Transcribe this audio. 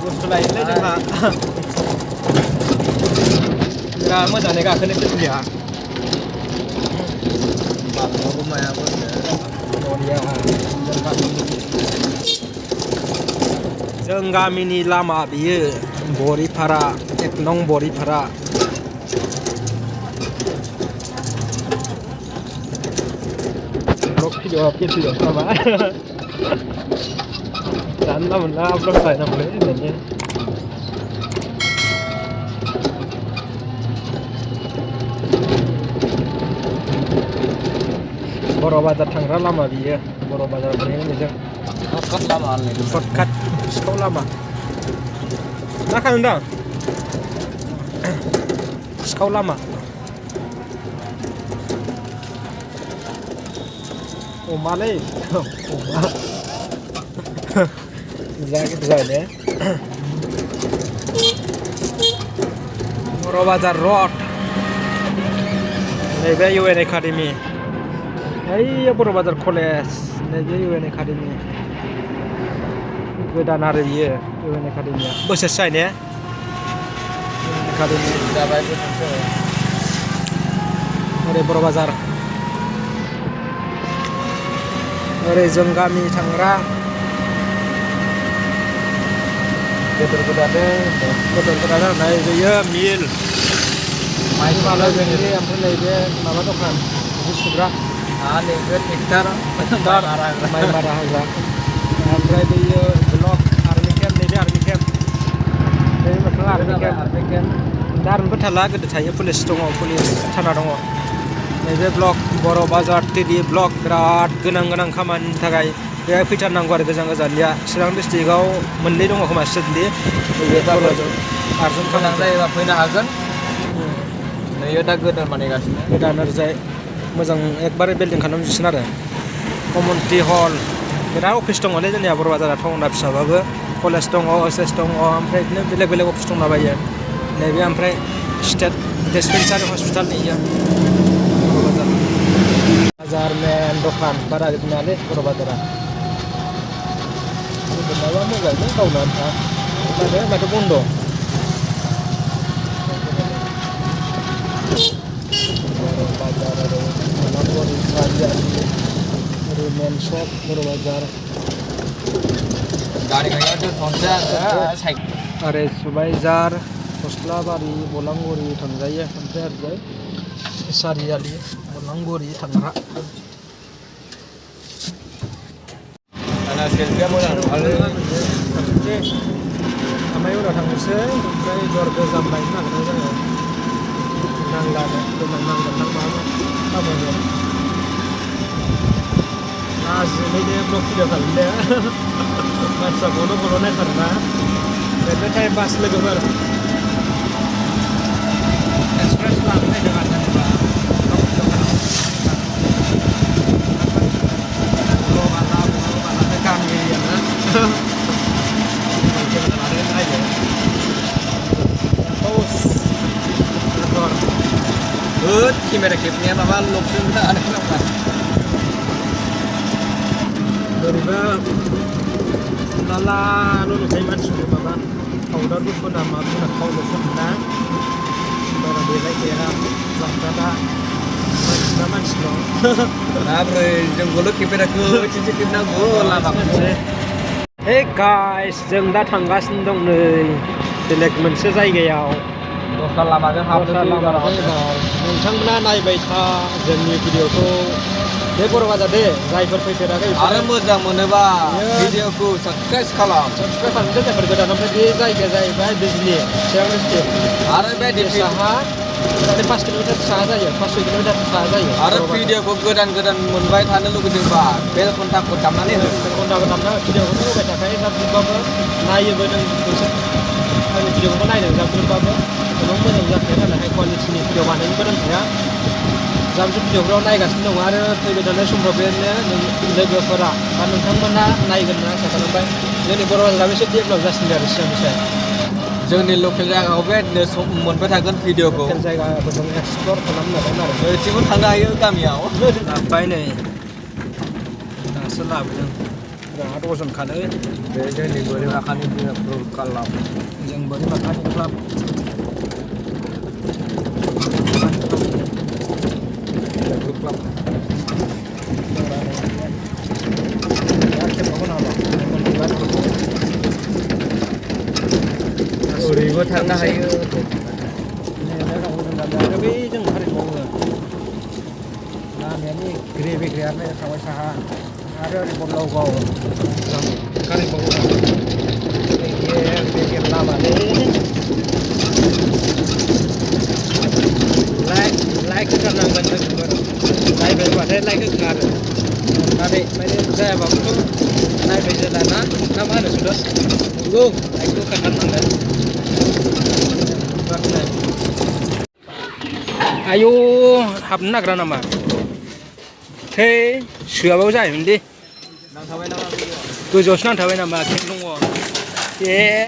बुस्थु लायोलै जोंहा बिराद मोजाङै गाखोनो फैलिया बाथौआबो मायाबो जों गामिनि लामा बियो बरिपारा 1 नं बरिपारा ब्लग भिडिअ केटिअ नामा जानला मोनला आपल'ड खालामनांगौलै होननानै बर' बाजार थांग्रा लामा बियो बर' बाजार मोनहैगोन बेजों सर्टकाट लामा होननाय सर्टकाट सिखाव लामा मा खालामदों सिखाव लामा अमालै अमा जागोन बर' बाजार रड नैबे UN एकाडेमि ओइ बर' बाजार कलेज नैबे UN एकाडेमि गोदान आरो बियो UN एकाडेमिया बोसोरसे जाबाय ने UN एकाडेमि जाबाय बोसोरसे ओरै बर' बाजार ओरै जों गामि थांग्रा गेदेर गोदान होननाय बेयो मिल माइ माला जोंनि ओमफ्राय नैबे माबा दखान जि सुग्रा नैबे ट्रेक्टर माइ मारा होग्रा ओमफ्राय बेयो ब्लक आर्मि केम्प नैबे आर्मि केम्प बे मोखां आर्मि केम्प दा आर्मिफोर थाला गोदो थायो पुलिस दङ पुलिस थाना दङ नैबे ब्लक बर' बाजार टिडि ब्लक बिराद गोनां खामानिनि थाखाय बेहाय फैथारनांगौ आरो गोजाननिया चिरां डिस्ट्रिक्टआव मोननै दङ खोमा सिडलि नैबे आर्जन गोनां जायोबा फैनो हागोन नैयो दा गोदान बानायगासिनो गोदान ओरैजाय मोजां एकबारे बिल्डिं खालामजोबसिन आरो कमिउनिटि हल बिराद अफिस दङलै जोंनिया बर' बाजारा टाउना फिसाबाबो कलेज दङ SS दङ ओमफ्राय बिदिनो बेलेग अफिस दंलाबायो नैबे ओमफ्राय स्टेट डिस्पेन्सारि हस्पिटाल नैयो बर' बाजार मेन दखान बारा गिदिरालै बर' बाजारा माबा मोजांलै गावनो आन्था माथो बन्द' बर' बाजार आरो मेन शप बर' बाजार गारि दोनथ'नोसै ओरै सुबाइजार गस्लाबारि बलांगुरि थांजायो ओमफ्राय ओरैजाय सारियालि बलांगुरि थांग्रा सेलफिया मोजां आरो आमाय उनाव थांनोसै ओमफ्राय जर गोजाम लायनो नागिरदों जोङो नांलानो दोननांगोन माबा खामानियाव लाजिलै बे ब्लग भिडिअ खालामनाया मानसिया बर' नायथारोना ओरैनो टाइम पास लोगोफोर एक्सप्रेस लानो नायदों आरो केमेरा खेबनाया माबा लकजों आरो नामा बोरैबा लाल' नुखायो मानसिफोर माबा पाउदारबो फोना मा फोना थावल' फोना बारा देलायखाया जाग्रादा मानसिना मानसिल' माब्रै जोंखौल' केमेराखौ एसे खेबनांगौ लामाखौ हे गाइस जों दा थांगासिनो दं नै बेलेग मोनसे जायगायाव दस्रा लामाजों नोंथांमोना नायबाय था जोंनि भिडिअखौ बे बर' बाजार दे जायफोर फैफेराखै आरो मोजां मोनोबा भिडिअखौ साबसक्राइब खालामदो जायफोर गोदान ओमफ्राय बे जायगाया जाहैबाय बिजनि चिरां डिस्ट्रिक्ट आरो बे साहा 5 किल'मिटार साहा जायो 5 किल'मिटार साहा जायो आरो भिडिअखौ गोदान मोनबाय थानो लुगैदोंबा बेल घन्टाखौ दामनानै हो घन्टाखौ दामना भिडिअखौथ' होबाय थाखायो साबसिनबाबो नायोबो नों आंनि भिडिअखौबो नायदों साबसिनबाबो गोबां मोजां जाखाया नालाय हाइ कुवालिटिनि भिडिअ बानायनोबो रोंखाया साबसिन भिडिअफ्राव नायगासिनो दं आरो फैबाय थानाय समफ्राव बेनो लोगोफोरा बा नोंथांमोना नायगोन होनना आसा खालामबाय जोंनि बर' बाजाराबो एसे डेभेलप जासिनदों आरो सिगांनिफ्राय जोंनि लकेल जायगायाव बेबायदिनो मोनबाय थागोन भिडिअखौ लकेल जायगाखौ जों एक्सप्लर खालामनो नाजागोन आरो ओरैथिंबो थांनो हायो गामियाव लाबोबाय नै दासो लाबोदों जोंहा दजन खानो बे जोंनि बोरै माखानि क्लाब जों बोरै माखानि क्लाब ओरैबो थांनो हायो बै जों कारिगावआव लामायानि ग्रेभि ग्रेयारनो थांबाय साहा आरो ओरै बल्लगाव कारिगावआव गेजेर लामालै लाइक होथारनांगोन जोंफोर नायबायबाथाय लाइक होगोन आरो नाथाय माने जायाबाबोथ' नायबाय जेला ना मा होनो सुदर नंगौ लाइक होखाथारनांगोन आयौ हाबनो नागिरा नामा थै सोआबाबो जायोमोन दे नांथाबाय नामा गोजौआवसो नांथाबाय नामा खें दङ ए